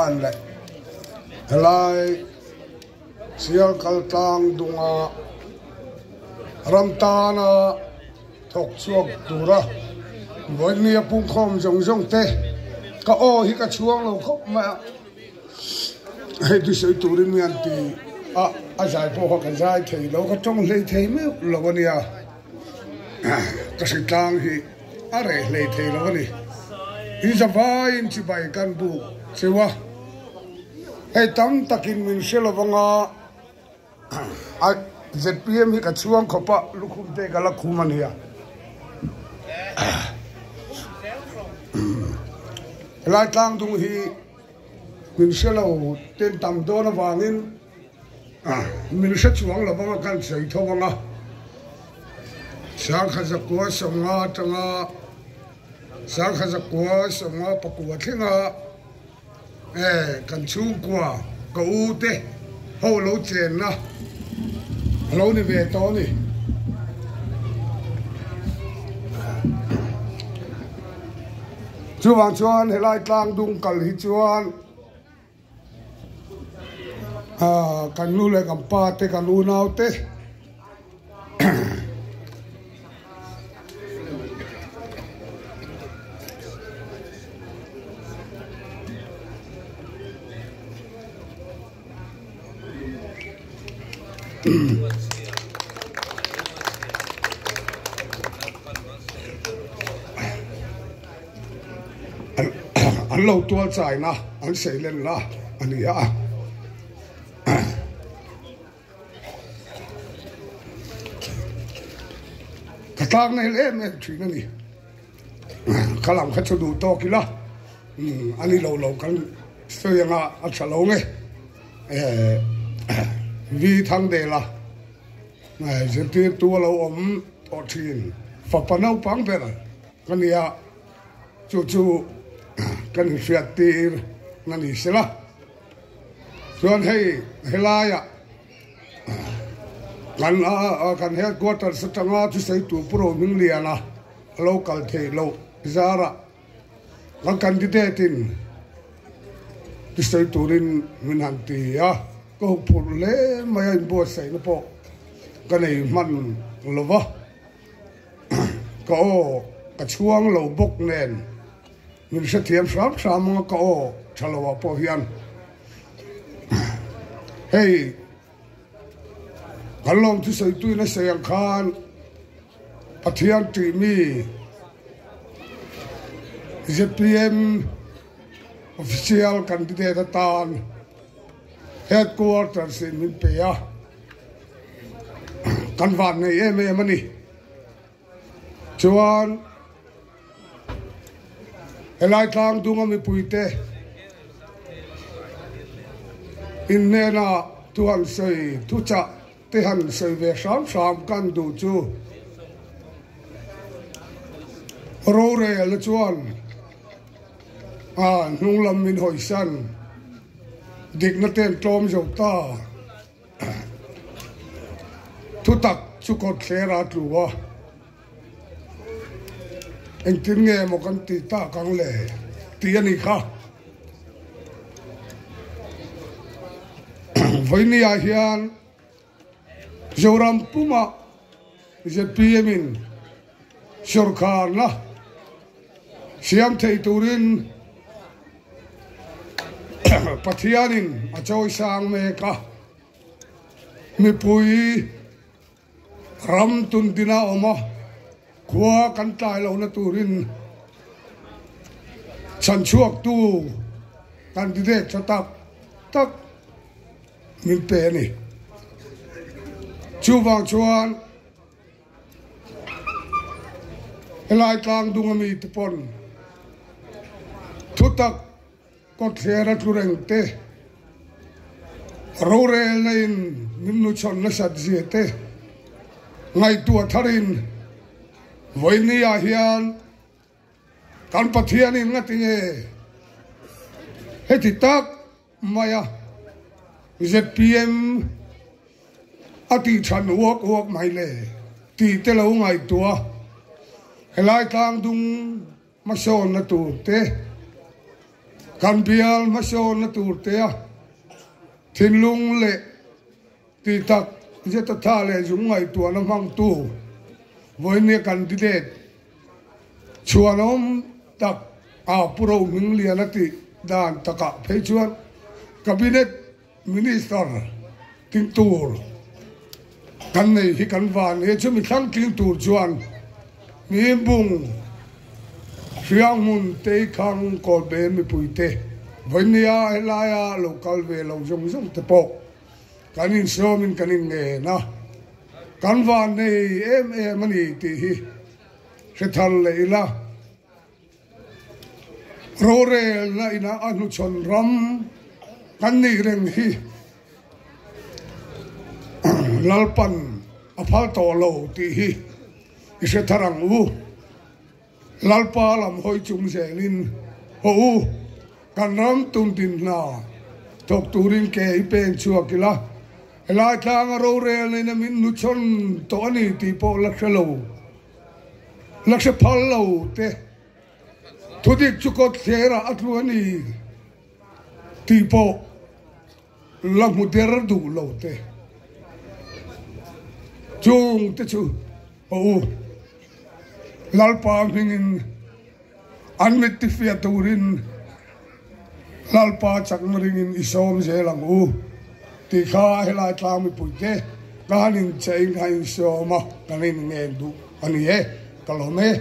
An leh helai Sialkal tlang dunga ram tana thawk chhuak tura vawinia pungkhawm zawng zawng te ka aw hi ka chhuang lo khawp mai a, hei thusawi turin mi an ti a, a zai pawh kha ka zai thei lo, ka tawng hlei thei meuh lo a nia, ka hri tlang hi. A reh hlei thei lo a ni. In zavaiin chibai kan buk cheu a, hei tam takin min hre lo vanga a zpm hi ka chhuang khawp a, lukhum te ka la khum a nia. Helai tlangdung hi min hre lo ten tam dawn avangin Min hre chuang lo vanga kan sawi tho anga, Sangha zakua sawmnga atanga Sangha zakua sawmnga pakua thlenga kan chhungkua ka u te ho lo chenna a lo ni ve tawh a ni. Chuvang chuan helai tlangdung kal hi chuan. Kan nu leh kan pa te kan unau te An lo tual chaina an seilenna a ni a. Ka tlak nel em em thin a ni. Ka lam kha chu duh tawk ila a ni lo lo kan sawi anga a tha lo nge. Vi Thangdela zirtirtu a lo awm tawh thin fapa naupang ber Ka nia, chu chu kan inhriat tir na ni sela. Chuan hei helaiah kan kan headquarters atanga thusawi tur Pu Rohmingliana a lo kal theih loh zarah kan candidate in thusawi turin min han ti a, ka huphurh hle mai a inbuatsaihna pawh ka nei hman lo va. Ka aw ka chhuang lo bawk nen min hrethiam hram hram anga ka aw tha lo ah pawh hian hei kan lawm thusawi tuin a sawi ang khan Pathian tih mi zpm official candidate atan headquarters in min pe a. Kan van nei em em a ni. Chuan helai tlang dunga mipuite in hnena thu han sawi thu chah te han sawi ve hram hram kan duh chu rorelna chuan a hnung lam min hawisan dikna ten tlawm zo ta. Thutak chu kawtthler a tlu a, engtin nge maw kan tih tak ang le tih a ni kha. Vawinia hian Zoram pumah zpm in sawrkharna siam thei turin Pathianin a chawisang mek a, mipui ram tundina awm a, khua kan tlai lohna turin chhanchhuaktu candidate tha tak tak min pe a ni. Chuvang chuan Helai tlang dung ami te pawn thutak kawtthler a tlu reng te, rorelna in min nuchhawn nasat zia te ngaihtuah tharin vawinia hian Kan Pathianin ngati nge heti tak maia zpm a tih than uak uak mai le tih te lo ngaihtuah helai tlangdung hmasawnna tur te. Kan bial hmasawnna tur tea thinlung leh ti tak zeta tha leh zung ngaihtuahna hmangtu vawinia candidate chhuanawm tak a Pu Rohmingliana tih dan takah phei chuan Cabinet Minister tin tur kan nei hi kan van e chumi thlang tling tur chuan Mimbung Hrianghmun Teikhang Kawlbe mipuite vawinia helaia lo kal ve lo zawng zawng te pawh kan insawmin kan inngen a, kan van nei em em a ni tih hi hre thar leh ila. Rorelna inah a hnuchhawn ram kan nih reng hi Lalpan a phal tawh lo tih hi i hre thar ang u. Lalpa lam hawi chung zelin haw u, kan ram tundin hna thawk turin ke i pen chhuak ila, helai tlanga rorelna ina min hnuchhawn tawh a ni tih pawh la hre lo. La hre phal lo te thudik chu kawt thlerah a tlu a ni tih pawh la hmu der duh lo te chung te chu a u Lalpa hmingin an mit tifiah turin Lalpa chakna ringin i sawm zel ang u tih kha helai tlang mipuite ka han inchein ka han insawm a, kan inngen duh a ni e, ka lawm e.